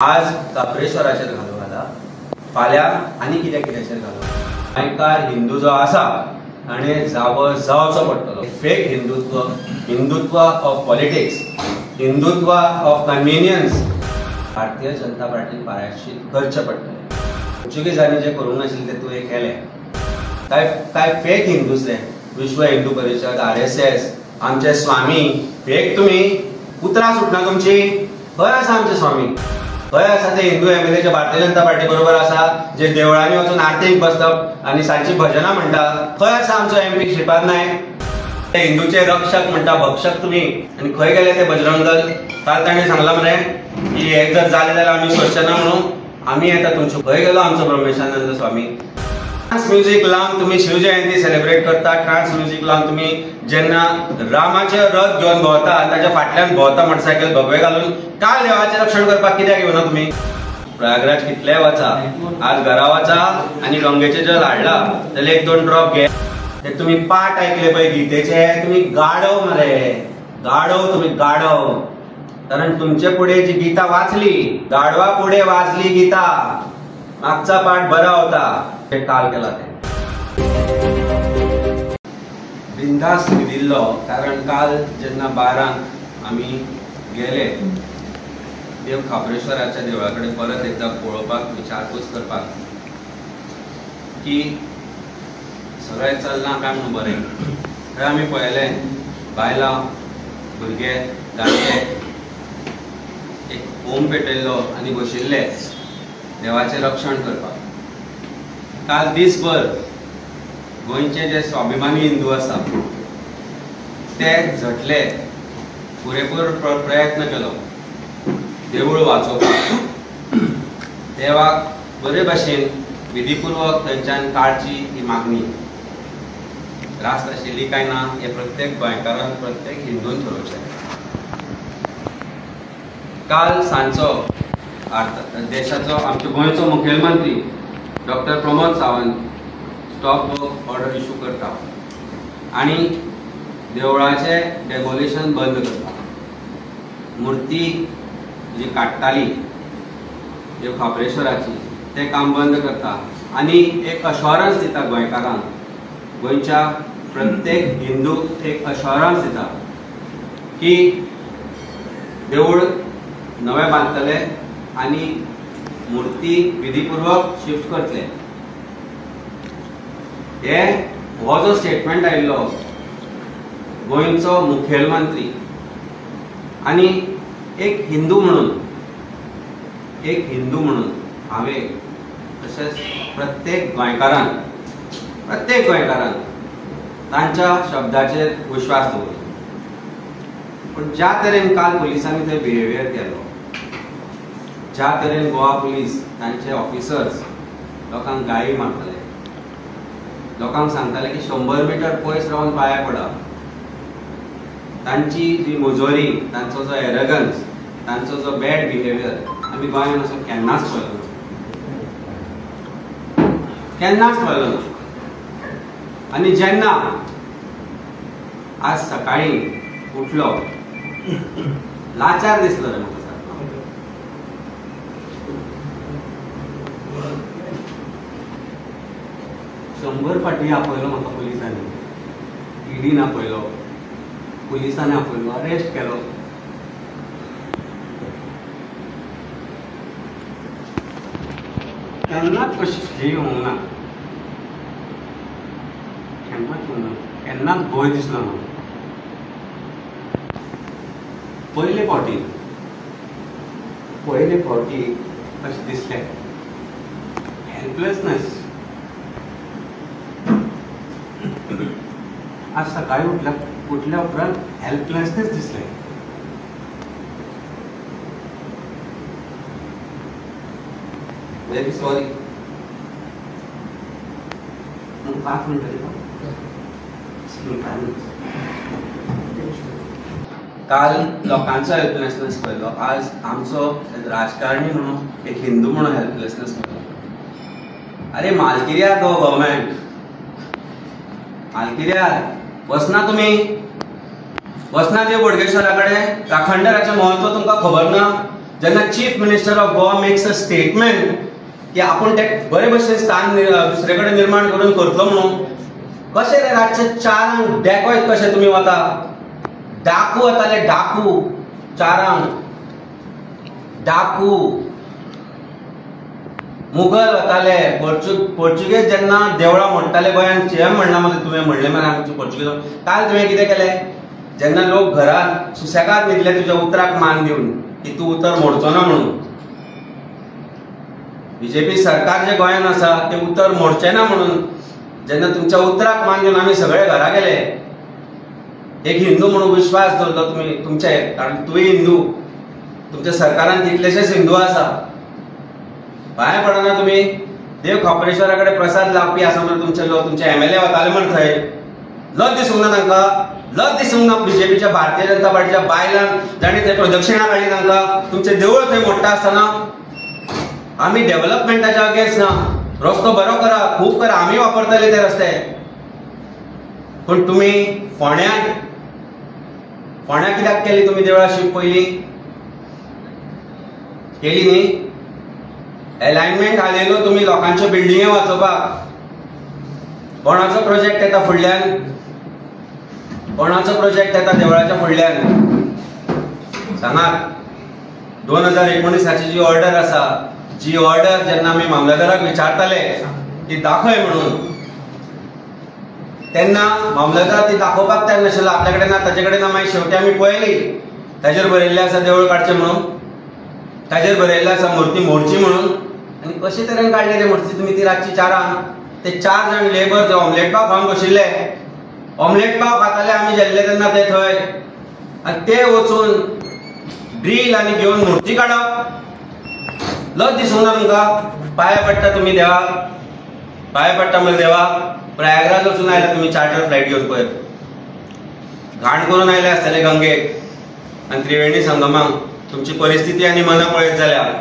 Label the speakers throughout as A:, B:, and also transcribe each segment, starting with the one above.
A: आज काप्रेश्वराचेर घालो घाला, फाल्यां आनी कित्या कित्याचेर घालो. गोंयकार हिंदू जो आसा ताणें जावो जावचो पडटलो. Fake Hindutva, Hindutva of politics, Hindutva of convenience Bharatiya Janata पार्टीन पारायशीत करचें पडटलें. पोर्चुगीजांनी जें करूंक नाशिल्लें तें तुवें केलें. काय काय फेक हिंदूस रे, विश्व हिंदू परिशद, RSS, आमचे स्वामी फेक. तुमी उतरां सुटना तुमची. खंय आसा आमचे स्वामी? खंय आसा ते हिंदू MLA जे भारतीय जनता पार्टी बरोबर आसा, जे देवळांनी वचून आरतीक बसता आनी सांजची भजनां म्हणटा? खंय आसा आमचो MP Shripad Naik? ते हिंदूचे रक्षक म्हणटा, भक्षक तुमी. आनी खंय गेले ते बजरंग दल? काल ताणें सांगलां मरे की हे जर जालें जाल्यार आमी सोदचे ना म्हणून, आमी येता तुमचे. खंय गेलो आमचो ब्रह्मेशानंद स्वामी? ट्रान्स म्युजीक लावन तुमी शिवजयंती सेलिब्रेट करता. ट्रान्स म्युजीक लावन तुमी जेन्ना रामाचे रथ घेवन भोंवता, ताच्या फाटल्यान भोंवता मोटरसायकल भगवे घालून, काल देवाचें रक्षण करपाक कित्याक येवना तुमी? प्रयागराज कितलेय वचा, आज घरा वचा आनी गंगेचें जल हाडला जाल्यार एक दोन ड्रॉप घे. ते तुमी पाठ ऐकले पळय गीतेचे, तुमी गाडव मरे, गाडव तुमी, गाडव. कारण तुमचे फुडें जी गीता वाचली, गाडवा फुडें वाचली गीता, मागचा पाठ बरा होता. काल केला ते बिंदास न्हिदिल्लो, कारण काल जेन्ना 12 आमी गेले देव खाप्रेश्वराच्या देवळा कडेन परत एकदां पळोवपाक, विचारपूस करपाक की सगळें चल्लां काय म्हणून बरें. थंय आमी पळयलें बायलां, भुरगे, जाणटे एक होम पेटयल्लो आनी बशिल्ले देवाचें रक्षण करपाक. काल दिसभर गोंयचे जे स्वाभिमानी हिंदू आसा ते झटले, पुरेपूर प्रयत्न केलो देवूळ वाचोवपाक. देवाक बरे भाशेन विधीपूर्वक थंयच्यान काडची ही मागणी रास्त आशिल्ली काय ना हें प्रत्येक गोंयकारान, प्रत्येक हिंदून थारोवचें. काल सांजचो देशाचो, आमच्या गोंयचो मुखेलमंत्री doctor Pramod Sawant stop work order issue करता आनी देवळाचें डेमोलिशन बंद करता. मूर्ती जी काडटाली देव खाप्रेश्वराची, तें काम बंद करता आनी एक अश्योरन्स दिता गोंयकारांक, गोंयच्या प्रत्येक हिंदूक एक अश्योरन्स दिता की देवूळ नवें बांदतले आनी मूर्ती विधीपूर्वक शिफ्ट करतले. हे हो जो स्टेटमेंट आयिल्लो गोंयचो मुखेलमंत्री आनी एक हिंदू म्हणून, एक हिंदू म्हणून हांवें तशेंच प्रत्येक गोंयकारान, प्रत्येक गोंयकारान तांच्या शब्दाचेर विश्वास दवरलो. पूण ज्या तरेन काल पुलिसांनी थंय बिहेवियर केलो, ज्या तरेन गोवा पुलीस तांचे ऑफिसर्स लोकांक गाळी मारताले, लोकांक सांगताले की 100 मिटर पयस रावन पांया पडा, तांची जी मुजोरी, तांचो जो एरगन्स, तांचो जो बॅड बिहेवियर आमी गोंयांत असो केन्नाच पळयलो ना, केन्नाच पळयलो ना. आनी जेन्ना आज सकाळीं उठलो, लाचार दिसलो रे म्हाका. 100 फाटी आपयलो म्हाका पुलिसांनी, ईडीन आपयलो, पुलिसांनी आपयलो, अरेस्ट केलो. केन्नाच कशी फ्री होवंक ना, केन्नाच होवंक ना, केन्नाच भंय दिसलो ना. पयले फावटी, पयले फावटी अशें दिसलें हेल्पलेसनेस. आज सकाळी उठल्या उपरांत हेल्पलेसनेस दिसलें. Very sorry. 5 मिनटां. काल लोकांचो हेल्पलेसनेस पळयलो, आज आमचो राजकारणी म्हणून, एक हिंदू म्हणून हेल्पलेसनेस पळयलो. अरे मालकिर्यार गो गव्हर्मेंट, मालकिर्यार वचना तुमी, वचना देव बोडगेश्वरा कडेन. राखणदाराचें म्हत्व तुमकां खबर ना. जेन्ना chief minister of Goa makes a statement की आपूण ते बरे भशेन स्थान दुसरे कडेन निर्माण करून करतलो म्हणून, कशें रे रातचे 4 डेकोयत कशें तुमी वता? डाकू वताले, डाकू 4 डाकू मुगल वताले, पोर्चुगेज जेन्ना देवळां मोडटाले गोंयांत, हें म्हणलां मरे तुवें, म्हणलें मरे आमचे पोर्चुगेज. काल तुवें कितें केलें? जेन्ना लोक घरांत सुसेगाद न्हिदले तुज्या उतराक मान दिवन की तूं उतर मोडचो ना म्हणून, बीजेपी सरकार जे गोंयांत आसा ते उतर मोडचें ना म्हणून जेन्ना तुमच्या उतराक मान दिवन आमी सगळे घरा गेले, एक हिंदू म्हणून विश्वास दवरलो तुमी तुमचे, कारण तुवें हिंदू, तुमच्या सरकारान कितलेशेच हिंदू आसा, पांय पडना तुमी. देव खापरेश्वरा कडेन प्रसाद लावपी आसा म्हणून तुमचे लोक, तुमचे एमएलए वताले म्हण थंय, लज दिसूंक ना तांकां, लज दिसूंक ना बीजेपीच्या भारतीय जनता पार्टीच्या बायलांक जांणी थंय प्रदक्षिणा काडली तांकां, तुमचें देवूळ थंय मोडटा आसतना. आमी डेव्हलपमेंटाच्या अगेन्स्ट ना, रस्तो बरो करा, खूब करा, आमी वापरतले ते रस्ते, पूण तुमी फोंड्यान, फोंड्या कित्याक केली तुमी देवळां शिफ्ट पयलीं केली न्ही? एलायनमेंट हालयलो तुमी लोकांच्यो बिल्डिंगे वाचोवपाक. कोणाचो प्रोजेक्ट येता फुडल्यान? कोणाचो प्रोजेक्ट येता देवळाच्या फुडल्यान? सांगात. 2019 जी ऑर्डर आसा, जी ऑर्डर जेन्ना आमी मामलेदाराक विचारताले ती दाखय म्हणून, तेन्ना मामलेदार ती दाखोवपाक तयार नाशिल्लो, आपल्या कडेन ना, ताजे कडेन ना. मागीर शेवटी आमी पळयली, ताजेर बरयल्लें आसा देवूळ काडचें म्हणून, ताजेर बरयल्लें आसा मुर्ती मोडची म्हणून. आनी कशे तरेन काडले ते मुर्ती तुमी ती रातची 4 ते 4 जाण लेबर ते ऑमलेट पाव खावन बशिल्ले, ऑमलेट पाव खाताले आमी गेल्ले तेन्ना ते थंय, आनी ते वचून ड्रील आनी घेवन मुर्ती काडप. लज दिसूंक ना तुमकां? पांय पडटा तुमी देवाक, पांय पडटा मरे देवाक. प्रयागराज वचून आयले तुमी चार्टर फ्लायट घेवन, पयर घाण करून आयले आसतले गंगेक आनी त्रिवेणी संगमाक. तुमची परिस्थिती आनी मनां पळयत जाल्यार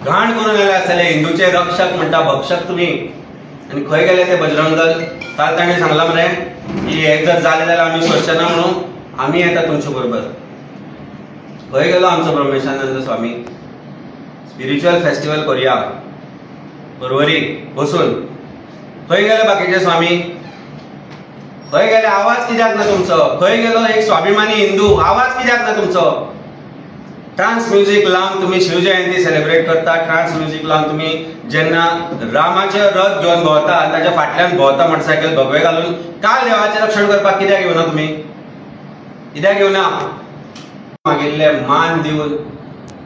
A: घाण करून आयले आसतले. हिंदूचे रक्षक म्हणटा, भक्षक तुमी. आनी खंय गेले ते बजरंग दल? काल ताणें सांगलां मरे की हें जर जालें जाल्यार आमी सोदचे ना म्हणून, आमी येता तुमचे बरोबर. खंय गेलो आमचो ब्रह्मेशानंद स्वामी? स्पिरिच्युअल फेस्टिवल करुया बरोबरी बसून. खंय गेले बाकीचे स्वामी? खंय गेले? आवाज कित्याक ना तुमचो? खंय गेलो एक स्वाभिमानी हिंदू? आवाज कित्याक ना तुमचो? ट्रान्स म्युजीक लावन तुमी शिवजयंती सेलिब्रेट करता, ट्रान्स म्युजीक लावन तुमी जेन्ना रामाचे रथ घेवन भोंवता, ताच्या फाटल्यान भोंवता मोटरसायकल भगवे घालून, काल देवाचें रक्षण करपाक कित्याक येवना तुमी? कित्याक येवना? मागिल्ले मान दिवन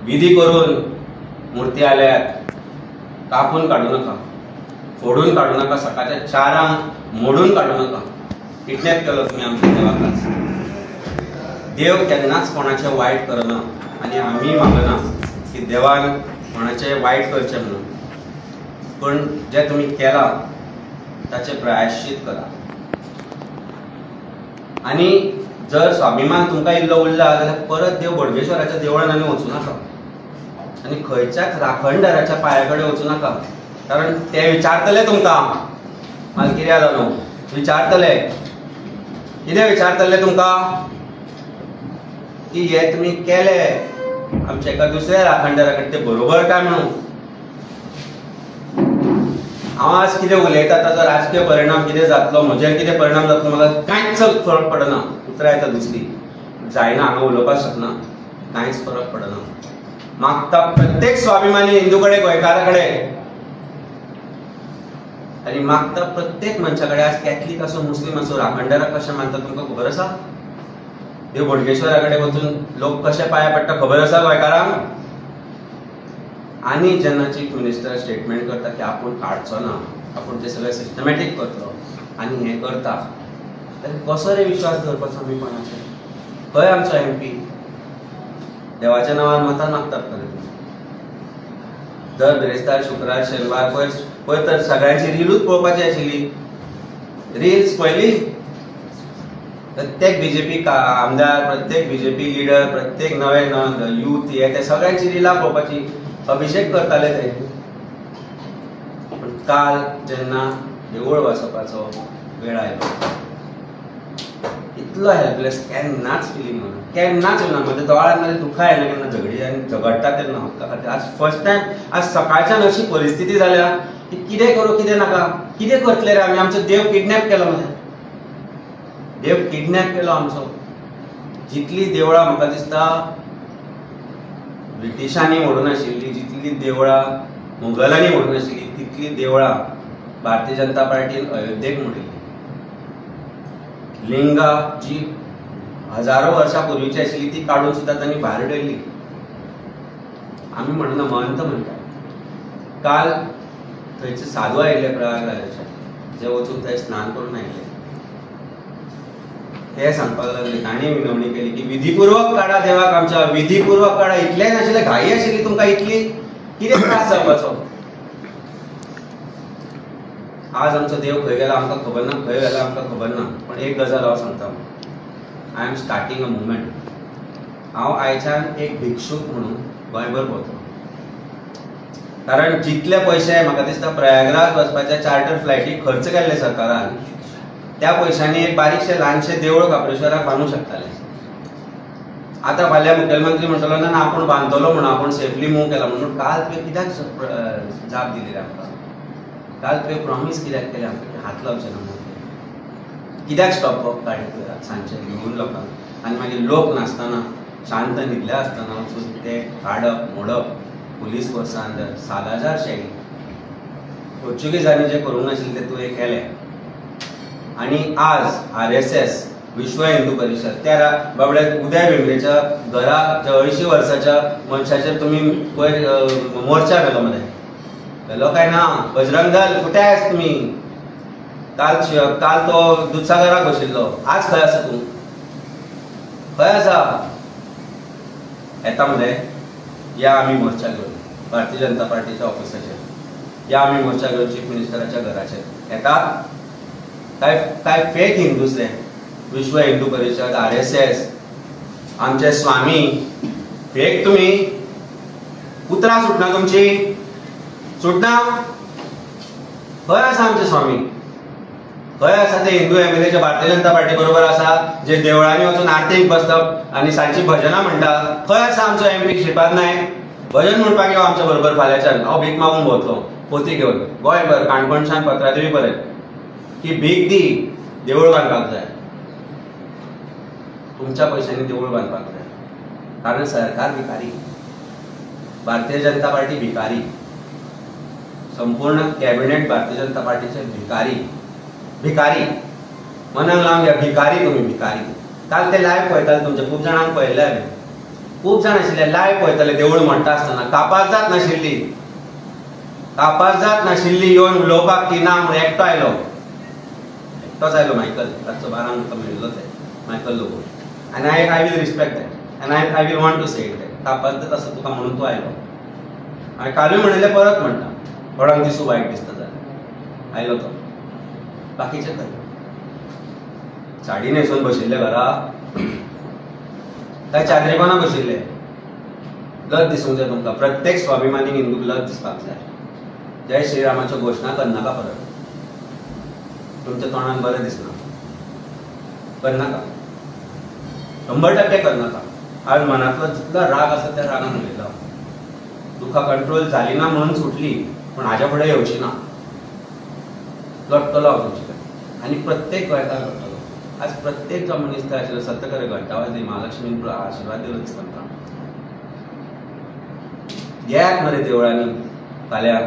A: विधी करून मुर्ती आल्यात, कापून काडूं नाका, फोडून काडूं नाका, सकाळच्या 4 मोडून काडूं नाका. किडनॅप केलो तुमी आमच्या देवाक. देव केन्नाच कोणाचें वायट करना आनी आमी मागना की देवान कोणाचें वायट करचें म्हणून, पूण जें तुमी केलां ताचें प्रायश्चीत करा. आनी जर स्वाभिमान तुमकां इल्लो उरला जाल्यार परत देव बोडगेश्वराच्या देवळान आनी वचूं नाका, आनी खंयच्याच राखणदाराच्या पांया कडेन वचूं नाका, कारण ते विचारतले तुमकां, मालकिर्या जालो विचारतले. कितें विचारतले तुमकां? की हे तुमी केले आमच्या एका दुसऱ्या राखणदारा कडेन, ते बरोबर काय म्हणून. हांव आज कितें उलयता ताचो राजकीय परिणाम कितें जातलो, म्हजेर कितें परिणाम जातलो, म्हाका कांयच फरक पडना. उतरां येता दुसरी जायना, हांगा उलोवपाक शकना, कांयच फरक पडना. मागता प्रत्येक स्वाभिमानी हिंदू कडेन, गोंयकारा कडेन, आनी मागता प्रत्येक मनशा कडेन, आज कॅथलीक आसूं मुस्लीम आसूं, राखणदाराक कशें मानता तुमकां खबर आसा? देव बोडगेश्वरा कडेन वचून लोक कशे पांया पडटा खबर आसा गोंयकारांक? आनी जेन्ना चीफ मिनिस्टर स्टेटमेंट करता की आपूण काडचो ना, आपूण ते सगळें सिस्टमॅटीक करतलो आनी हें करता, जाल्यार कसो रे विश्वास दवरपाचो आमी कोणाचेर? खंय आमचो एमपी? देवाच्या नांवान मतां मागतात खरें दर बिरेस्तार, शुक्रार, शेनवार. पयर पयर तर सगळ्यांची रिलूच पळोवपाची आशिल्ली, रिल्स पळयली. प्रत्येक बीजेपी आमदार, प्रत्येक बीजेपी लिडर, प्रत्येक नवे यूथ हे ते सगळ्यांची रिलां पळोवपाची, अभिषेक करताले ते. पूण काल जेन्ना देवूळ वाचोवपाचो वेळ आयलो, इतलो हेल्पलेस केन्नाच फिलींग येवना, केन्नाच येवना. म्हज्या दोळ्यांत म्हज्या दुखां येना केन्ना झगडी आनी झगडटा तेन्ना हक्का खातीर. आज फर्स्ट टायम आज सकाळच्यान अशी परिस्थिती जाल्या की कितें करूं कितें नाका, कितें करतले रे आमी. आमचो देव किडनॅप केलो मरे, देव किडनॅप केलो आमचो. जितली देवळां म्हाका दिसता ब्रिटिशांनी मोडून आशिल्ली, जितली देवळां मुघलांनी मोडून आशिल्ली, तितली देवळां भारतीय जनता पार्टीन अयोध्येक मोडिल्ली. लिंगा जी हजारो वर्सां पूर्वीची आशिल्ली ती काडून सुद्दां तांणी भायर उडयल्ली. आमी म्हणना, महंत म्हणटा. काल थंयचे साधू आयिल्ले प्रयागराजाचे, जे वचून थंय स्नान करून आयिल्ले, ते सांगपाक लागले. तांणी विनवणी केली की विधीपूर्वक काडा देवाक आमच्या, विधीपूर्वक काडा. इतलें नाशिल्लें, घाई आशिल्ली तुमकां इतली, कितें त्रास जावपाचो. आज आमचो देव खंय गेला आमकां खबर ना, खंय गेला आमकां खबर ना. पण एक गजाल हांव सांगता, I am starting a movement. हांव आयच्यान एक भिक्षूक म्हणून गोंयभर भोंवतलो. कारण जितले पयशे म्हाका दिसता प्रयागराज वचपाच्या चार्टर फ्लायटीक खर्च केल्ले सरकारान, त्या पयशांनी एक बारीकशें ल्हानशें देवूळ खाप्रेश्वराक बांदूंक शकताले. आतां फाल्यां मुखेलमंत्री म्हणटलो ना आपूण बांदतलो म्हणून, आपूण सेफली मूव केला म्हणून. काल तुवें कित्याक जाप दिली रे आमकां? काल तुवें प्रॉमीस कित्याक केलें आमकां हात लावचें ना म्हणून? कित्याक स्टॉप वर्क काडलें तुवें सांजचें घेवन लोकांक? आनी मागीर लोक नासतना, शांत न्हिदले आसतना वचून ते काडप मोडप, पुलीस फोर्सान सालाजार शैली. पोर्चुगीजांनी जें करूंक नाशिल्लें तें तुवें केलें. आनी आज RSS, विश्व हिंदू परिशद, त्या बाबड्या उदय भेंब्रेच्या घरा 80 वर्साच्या मनशाचेर तुमी पयर मोर्चा व्हेलो मरे, व्हेलो काय ना? बजरंग दल कुठे आहेस तुमी? काल काल तो दुधसागराक बशिल्लो, आज खंय आसा तूं? खंय आसा? येता मरे, या आमी मोर्चा घेवन भारतीय जनता पार्टीच्या ऑफिसाचेर, या आमी मोर्चा घेवन चीफ मिनिस्टराच्या घराचेर. येता काय काय फेक हिंदूस रे? विश्व हिंदू परिशद, RSS, आमचे स्वामी फेक तुमी. उतरां सुटना तुमची, सुटना. खंय आसा आमचे स्वामी? खंय आसा ते हिंदू MLA जे भारतीय जनता पार्टी बरोबर आसा, जे देवळांनी वचून आरतीक बसता आनी सांजची भजनां म्हणटा? खंय आसा आमचो MP Shripad Naik? भजन म्हणपाक यो आमच्या बरोबर फाल्यांच्यान. हांव भीक मागूंक भोंवतलो पोती घेवन गोंयभर, काणकोणच्यान पत्रादेवी पर्यंत, की भीक दी, देवूळ बांदपाक जाय, तुमच्या पयशांनी देवूळ बांदपाक जाय. कारण सरकार भिकारी, भारतीय जनता पार्टी भिकारी, संपूर्ण कॅबिनेट भारतीय जनता पार्टीचे भिकारी. भिकारी मनाक लावन घ्या, भिकारी तुमी, भिकारी. काल ते लायव्ह पळयताले तुमचे, खूब जाणांक पळयल्ले हांवें, खूब जाण आशिल्ले लायव्ह पळयताले देवूळ म्हणटा आसतना. कापास जात नाशिल्ली, कापास जात नाशिल्ली येवन उलोवपाक की ना म्हणून. एकटो आयलो, एकटोच आयलो मायकल, रातचो 12 म्हाका मेळिल्लो ते मायकल लोबो. आनी I will respect that and I will want to say it that. कापास जात आसा तुका म्हणून तूं आयलो. हांवें कालूय म्हणिल्लें, परत म्हणटा, कोणाक दिसूं वायट दिसता जाल्यार आयलो तो. बाकीचे खंय साडी न्हेसून बशिल्ले घरा, काय चादरीपणां बशिल्ले? लज दिसूंक जाय तुमकां. प्रत्येक स्वाभिमानी हिंदूक लज दिसपाक जाय. जय श्रीरामाच्यो घोशणा करनाका परत, तुमच्या तोंडान बरें दिसना, करनाका, 100% करनाका. आज मनांतलो जितलो राग आसा त्या रागान उलयता. दुखां कंट्रोल जाली ना म्हणून सुटली, पूण हाज्या फुडें येवची ना. लढटलो हांव तुमचे कडेन आनी प्रत्येक गोंयकार लढटलो. आज प्रत्येक जो मनीस थंय आशिल्लो सत्य खरें घंटा वाजली, महालक्ष्मीन आशिर्वाद दिलो दिसता म्हाका. येयात मरे देवळांनी फाल्यां.